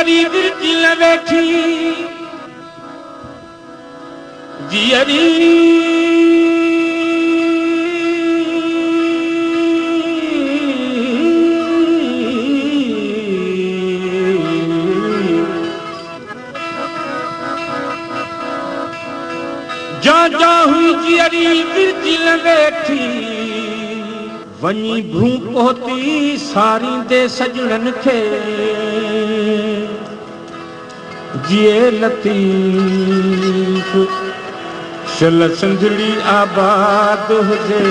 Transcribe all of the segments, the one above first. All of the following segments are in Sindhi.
جيئري ورچي نه ويٺي، جيئري. جان جان هئي جيئري ورچي نه ويٺي. وڃي ڀون پهتي ساريندي سڄڻن کي جيئي لطيف شل سنڌڙي آباد هجي.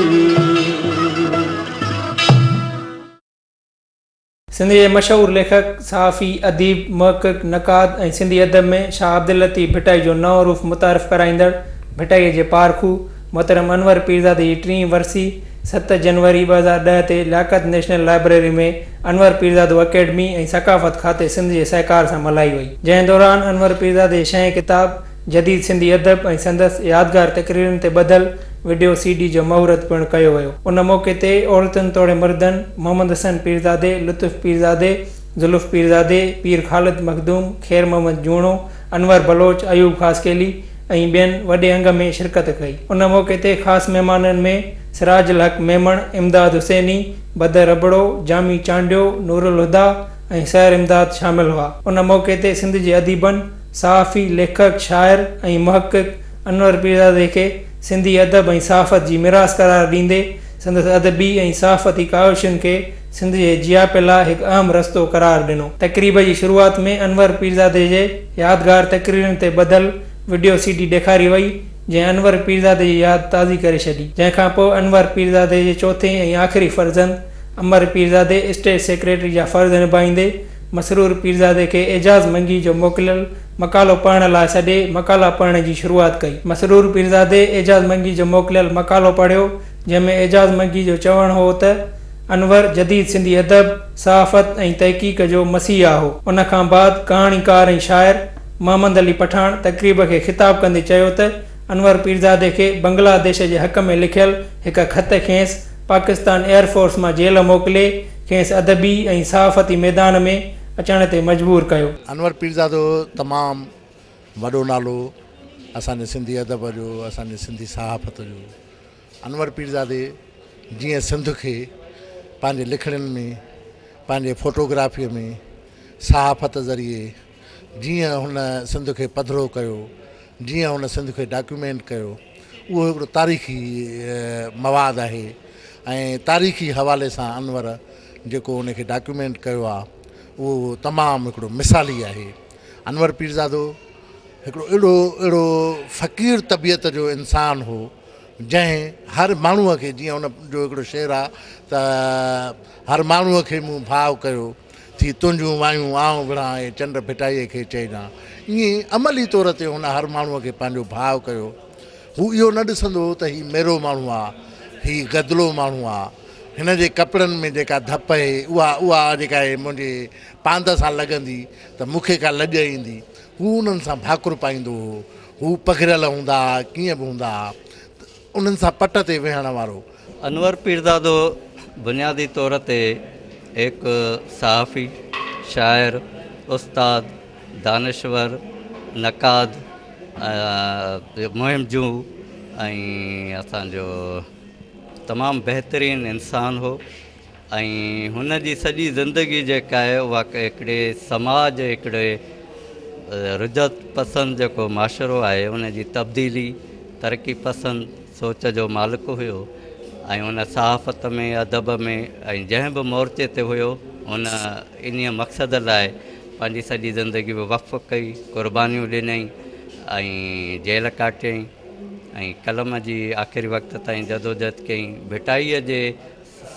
سنڌ جي مشهور ليکڪ، صحافي، اديب، محقق، نقاد ۽ سنڌي ادب ۾ شاهه عبداللطيف ڀٽائي جو نئون روپ متعارف ڪرائيندڙ ڀٽائيء جي پارکو محترم انور پيرزادي جي ٽين ورسي 7 جنوري 2010 تي Liaquat national library ۾ Anwar Pirzado academy ۽ ثقافت کاتي سنڌ جي سهڪار سان ملهائي وئي جنهن دوران انور پيرزادي جي ڇهين ڪتاب جديد سنڌي ادب ۽ سندس يادگار تقريرن تي ٻڌل وڊيو سي ڊي جو مهورت پڻ ڪيو ويو. ان موقعي تي عورتن توڙي مردن محمد حسن پيرزادي، لطف پيرزادي، زلف پيرزادي، پير خالد مخدوم، خير محمد جوڻو، انور بلوچ، ايوب خاصخيلي ۽ ٻين وڏي انگ ۾ شرڪت ڪئي. ان موقعي تي خاص مهمانن ۾ سراج الحق ميمڻ، امداد حسيني، بدر ابڙو، جامي چانڊيو، نورالهديٰ ۽ سحر امداد شامل هئا. ان موقعي تي سنڌ جي اديبن، صحافي، ليکڪ، شاعر ۽ محقق انور پيرزادي کي سنڌي ادب ۽ صحافت جي ميراث قرار ڏيندي سندس ادبي ۽ صحافتي ڪاوشن کي سنڌ جي جياپي لاء هڪ اهم رستو قرار ڏنو. تقريب جي شروعات ۾ انور پيرزادي جي يادگار تقريرن تي ٻڌل وڊيو سي ڊي ڏيکاري وئي، جنهن انور پيرزادي جي ياد تازي ڪري ڇڏي. جنهن کان پوء انور پيرزادي جي چوٿين ۽ آخري فرزند امر پيرزادي اسٽيج سيڪريٽري جا فرض نڀائيندي مسرور پيرزادي کي اعجاز منگي جو موڪليل مقالو پڙهڻ لاء سڏي مقالا پڙهڻ جي شروعات ڪئي. مسرور پيرزادي اعجاز منگي جو موڪليل مقالو پڙهيو، جنهن ۾ اعجاز منگي جو چوڻ هو ته انور جديد سنڌي ادب، صحافت ۽ تحقيق جو مسيحا هو. ان کان بعد ڪهاڻيڪار ۽ شاعر محمد علي پٺاڻ تقريب کي خطاب ڪندي چيو ته انور پيرزادي کي بنگلاديش جي حق ۾ لکيل هڪ خط کيس پاڪستان ايئر فورس مان جيل موڪلي کيس ادبي ۽ صحافتي ميدان ۾ اچڻ تي مجبور ڪيو. انور پيرزادو تمام وڏو نالو اسان جي سنڌي ادب جو اسان جي سنڌي صحافت جو. انور پيرزادي جيئن سنڌ کي پنهنجي لکڻين ۾ پنهنجي فوٽوگرافيء ۾ صحافت ذريعي جيئن هن سنڌ کي پڌرو ڪيو، جيئن هن سنڌ کي ڊاڪيومينٽ ڪيو، اهو هڪڙو تاريخي مواد آهي ۽ تاريخي حوالي سان انور جيڪو ان کي ڊاڪيومينٽ ڪيو آهي، اهو تمام هڪڙو مثالي آهي. انور پيرزادو هڪڙو اهڙو اهڙو فقير طبيعت جو انسان هو، جنهن هر ماڻهوء کي جيئن هن جو هڪڙو شعر آهي ته هر ماڻهوء کي مون ڀاء ڪيو، ٿي تنهنجون وايون آئون وڙهان اي چنڊ ڀٽائيء کي چئجان. ائين عملي طور تي هن هر ماڻهوء کي پنهنجو ڀاء ڪيو. هو اهو نه ڏسندو هو ته هي ميرو ماڻهو آ، هي گدلو ماڻهو آ، هن جي ڪپڙن ۾ جيڪا ڌپ اهي اها اها جيڪا اهي منهنجي پاند سان لڳندي ته مون کي ڪا لڄ ايندي. هو انهن سان ڀاڪر پائيندو هو. هو پگهريل هوندا ها، ڪيئن به هوندا ها ته انهن سان پٽ تي ويهڻ وارو. انور پيرزادو بنيادي طور تي هڪ صحافي، شاعر، استاد، دانشور، نقاد، مهم جو ۽ اسان جو تمام بهترين انسان هو ۽ هن جي سڄي زندگي جيڪا آهي اها هڪڙي سماج هڪڙي رجعت پسند جيڪو معاشرو آهي ان جي تبديلي ترقي پسند سوچ جو مالڪ هيو ۽ ان صحافت ۾ ادب ۾ ۽ جنهن به مورچي تي هيو ان انهيء مقصد لاء پنهنجي سڄي زندگي به وقف ڪئي قربانيون ڏنائين ۽ جيل ڪاٽيائين ۽ قلم جي آخري وقت تائين جدوجهد ڪيائين ڀٽائيء جي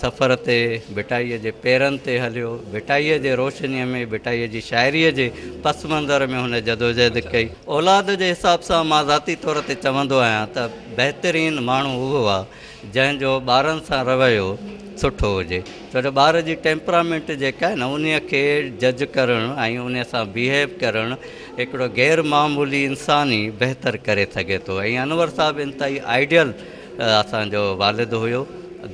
سفر تي ڀٽائيء جي پيرن تي هليو، ڀٽائيء جي روشنيء ۾ ڀٽائيء جي شاعريء جي پس منظر ۾ هن جدوجهد ڪئي. اولاد جي حساب سان مان ذاتي طور تي چوندو آهيان ته بهترين ماڻهو اهو آهي جنهن جو ٻارن سان رويو سٺو هجي ڇو جو ٻار جي ٽيمپرامينٽ جيڪا آهي نه انهيء کي جج ڪرڻ ۽ انهيء سان بيهيو ڪرڻ هڪڙو غير معمولي انسان ئي بهتر ڪري سگهي ٿو ۽ انور صاحب انتهائي آئيڊيل اسان جو والد هيو،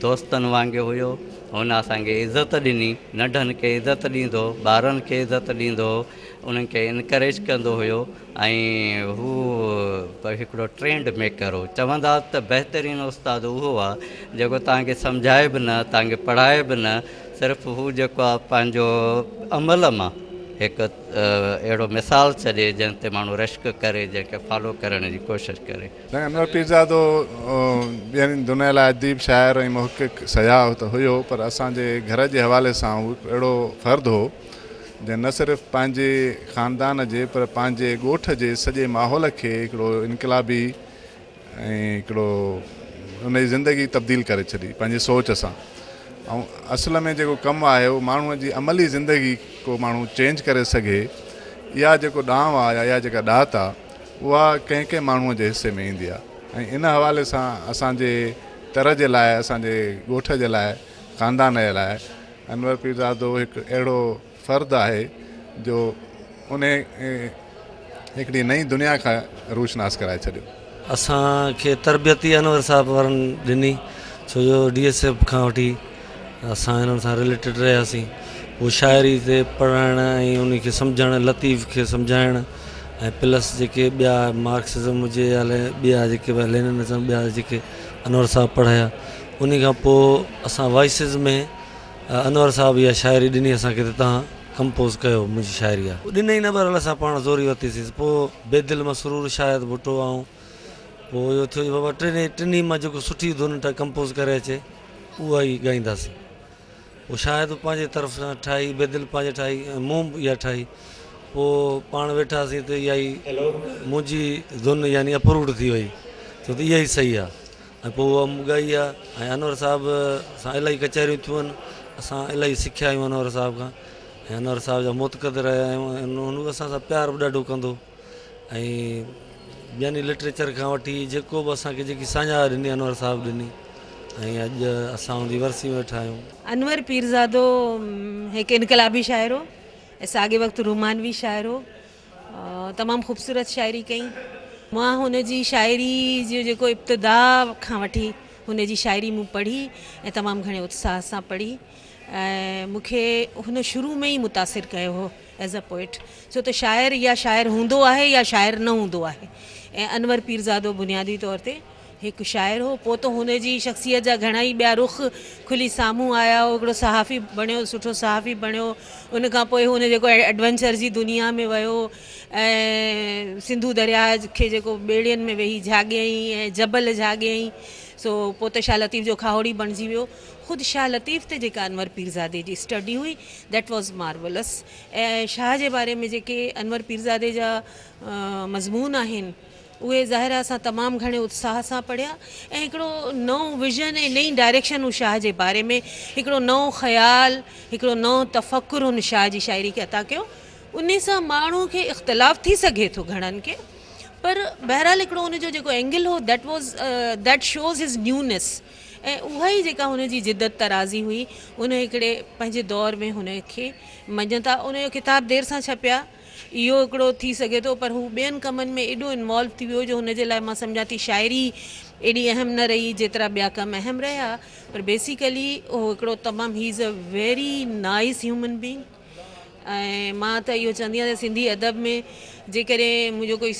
دوستن وانگي هيو، هن اسان کي عزت ڏني، ننڍن کي عزت ڏيندو هو، ٻارن کي عزت ڏيندو هو انهن کي انڪريج ڪندو هيو ۽ هو هڪڙو ٽرينڊ ميڪر هو. چوندا ته بهترين استاد اهو آهي جيڪو توهان کي سمجهائي به نه، توهان کي پڙهائي به نه، صرف هو جيڪو آهي پنهنجو عمل مان هڪ اهڙو مثال ڇڏي جنهن تي ماڻهو رشڪ ڪري، جنهن کي فالو ڪرڻ جي ڪوشش ڪري. سائين انور پيرزادو ٻين دنيا لاء اديب، شاعر ۽ محقق سياح ته هيو پر اسان جي گهر جي حوالي سان هو هڪ اهڙو فرد هو جنهن نه صرف پنهنجي خاندان جي پر پنهنجي ڳوٺ جي سڄي ماحول کي هڪڙو انقلابي ۽ هڪڙو ان جي زندگي تبديل ڪري ڇڏي پنهنجي سوچ سان ۽ اصل ۾ جيڪو ڪم آهي اهو ماڻهوء جي عملي زندگي ڪو ماڻهو چينج ڪري سگهي اها جيڪو ڏانء آهي يا اها جيڪا ڏات آهي اها ڪنهن ڪنهن ماڻهوء جي حصي ۾ ايندي آهي ۽ ان حوالي سان اسان جي تر جي لاء اسان جي ڳوٺ جي لاء خاندان جي لاء انور پيرزادو هڪ اهڙو فرد آهي جو انهي هڪڙي نئين دنيا کان روشناس ڪرائي ڇڏيو. اسان کي تربيت ئي انور صاحب وارن ڏني ڇو جو ڊي ايس ايف کان وٺي اسان انهن سان رليٽيڊ رهياسين پوء شاعري تي پڙهائڻ ۽ ان کي سمجهڻ لطيف کي سمجهائڻ ۽ پلس جيڪي ٻيا مارڪسزم هجي يا ٻيا جيڪي ليننزم ٻيا جيڪي انور صاحب پڙهايا انهي کان پوء اسان وائسز ۾ انور صاحب اها شاعري ڏني اسان کي ته توهان ڪمپوز ڪيو منهنجي شاعري آ. ڏنئي نه بهرحال اسان پاڻ زوري ورتيسينس پوء بيدل مسرور شاهد ڀٽو آئون پوء اهو ٿيو جو بابا ٽنهي ٽنهي مان جيڪو سٺي ڌن ڪمپوز ڪري اچي اها ئي ڳائينداسين پوء شاهد به پنهنجي طرف سان ٺاهي بيدل پنهنجي ٺاهي ۽ مون به اها ٺاهي پوء پاڻ ويٺاسين ته اها ئي منهنجي ڌن يعني اپروڊ ٿي وئي ڇو ته اها ئي صحيح آ. ۽ پوء اها مون ڳائي آ ۽ انور صاحب سان الاهي ڪچهريون ٿيون آهن اسان الاهي سکيا آهيون انور صاحب کان ۽ انور صاحب جا معتقد رهيا آهيون ۽ هن اسان سان پيار به ڏاڍو ڪندو ۽ يعني لٽريچر کان وٺي جيڪو به اسان کي جيڪي ساڃاهه ڏني انور صاحب ڏني ۽ اڄ اسان ان جي ورسي ۾ ويٺا آهيون. انور پيرزادو هڪ انقلابي شاعر هو ۽ ساڳئي وقت رومانوي شاعر هو. تمام خوبصورت شاعري ڪئي. مان هن جي شاعري جو جيڪو ابتدا کان وٺي هن جي شاعري مون پڙهي ۽ تمام گهڻي اتساهه سان پڙهي ۽ مون کي هن شروع ۾ ئي متاثر ڪيو هو ايز ا پوئٽ ڇو ته شاعر يا شاعر هوندو آهي يا شاعر نه هوندو آهي ۽ انور پيرزادو بنيادي طور تي هڪ شاعر هو، پوء ته هن جي شخصيت جا گهڻا ئي ٻيا رخ کلي سامهون آيا، هو هڪڙو صحافي بڻيو، سٺو صحافي بڻيو، ان کان پوء هن جيڪو ايڊونچر جي دنيا ۾ ويو ۽ سنڌو درياء کي جيڪو ٻيڙين ۾ ويهي جهاڳيائين ۽ جبل جهاڳيائين، سو پوء ته شاهه لطيف جو کاهوڙي بڻجي ويو. خود شاهه لطيف تي جيڪا انور پيرزادي جي اسٽڊي هئي، That was marvelous ۽ Shah جي باري ۾ جيڪي انور پيرزادي جا مضمون آهن، اهي ظاهر آهي اسان تمام گهڻي اتساهه سان پڙهيا ۽ هڪڙو نئون ويزن ۽ نئين ڊائريڪشن هو شاهه جي باري ۾ هڪڙو نئون خيال هڪڙو نئون تفڪر هن شاهه جي شاعري کي عطا ڪيو انهي سان ماڻهو کي اختلاف ٿي سگهي ٿو گهڻن کي پر بهرحال هڪڙو ان جو جيڪو اينگل هو that was that shows his newness ۽ اها ئي جيڪا هن جي جدت طرازي هئي ان هڪڙي پنهنجي دور ۾ هن کي مڃتا ان جو ڪتاب دير سان ڇپيا اهو هڪڙو ٿي سگهي ٿو پر هو ٻين ڪمن ۾ ايڏو انوالو ٿي ويو جو هن جي لاء مان سمجهان ٿي شاعري ايڏي اهم نه رهي جيترا ٻيا ڪم اهم رهيا پر بيسيڪلي هو هڪڙو تمام he is a very nice human being ۽ مان ته اهو چوندي آهيان ته سنڌي ادب ۾ جيڪڏهن منهنجو ڪوئي.